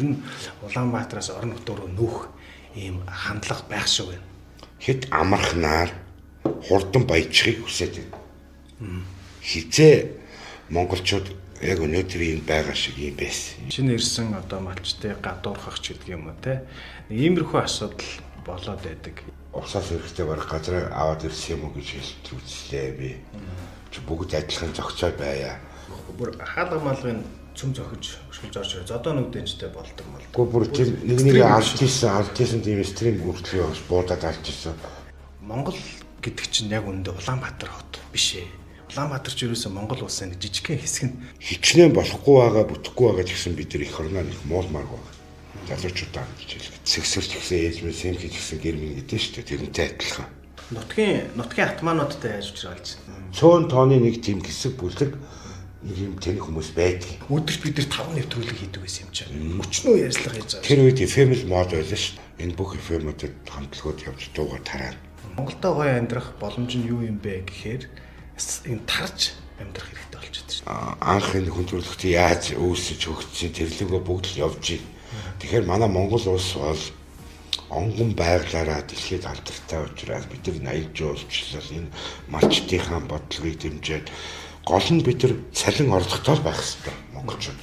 Ер нь Улаанбаатараас орон нутг руу нүүх ийм хандлага байх шиг байна. Хэд амархнаар хурдан баяжхыг хүсэж байна. Хизээ монголчууд яг өнөөдөр энэ байгаа шиг юм байсан. Шинэ ирсэн одоо малчдыг гадуурхах ч гэдэг юм уу те. Нэг иймэрхүү асуудал болоод байдаг. Усаас эрэхтэй баг газар аваад ирсэн юм уу гэж хэлж үзлээ би. Чи бүгд адилхан зөгцөө байя. Бүр хаалга малгын цөм зохиж өшгөлж орж ирээ. Зодоо нүдэнчтэй болдог мол. Гэхдээ бүр тэр нэг нэг алж исэн тийм стрим хүртэл бас буудаад алж исэн. Монгол гэдэг чинь яг үүндээ Улаанбаатар хот биш ээ. Улаанбаатар ч ерөөсөө Монгол улсын нэг жижигхэн хэсэг нь. Хичнээн болохгүй байгаа, бүтэхгүй байгаа ч гэсэн бид нар эх орноо нэг муулмааргүй байгаа. Залуучуудаа гэж хэлэх. Сэгсэрч гисэн ээж минь, сэмхий гэсэн гэр минь гэдэг шүү дээ. Тэрнтэй адилхан. Нутгийн атмаануудтай яаж учруулж байна? Цөөн тооны нэг тийм хэсэг бүлэг нэг юм тэнэг хүмүүс байдаг. Өдөрт бид нар 5 нэвтрүүлэг хийдэг байсан юм чинь. Өчнөө ярьцлага хийж байгаа. Тэр үед FM л мод байлаа шүү дээ. Энэ бүх FM-уудад хамтлагууд явж дуугаар тараана. Монголдо гоё амьдрах боломж нь юу юм бэ гэхээр энэ тарж амьдрах хэрэгтэй болчиход шүү дээ. Анх энэ хүн төрөлхтөн яаж үүсэж хөгжсөн тэрлэгөө бүгд л явж байна. Тэгэхээр манай Монгол улс бол онгон байглаараа дэлхийд алдартай учраас бид нар аялал жуулчлал энэ малчдынхаа бодлогыг дэмжиж гол нь бид нар цалин орлоготой байх хэрэгтэй монголчууд.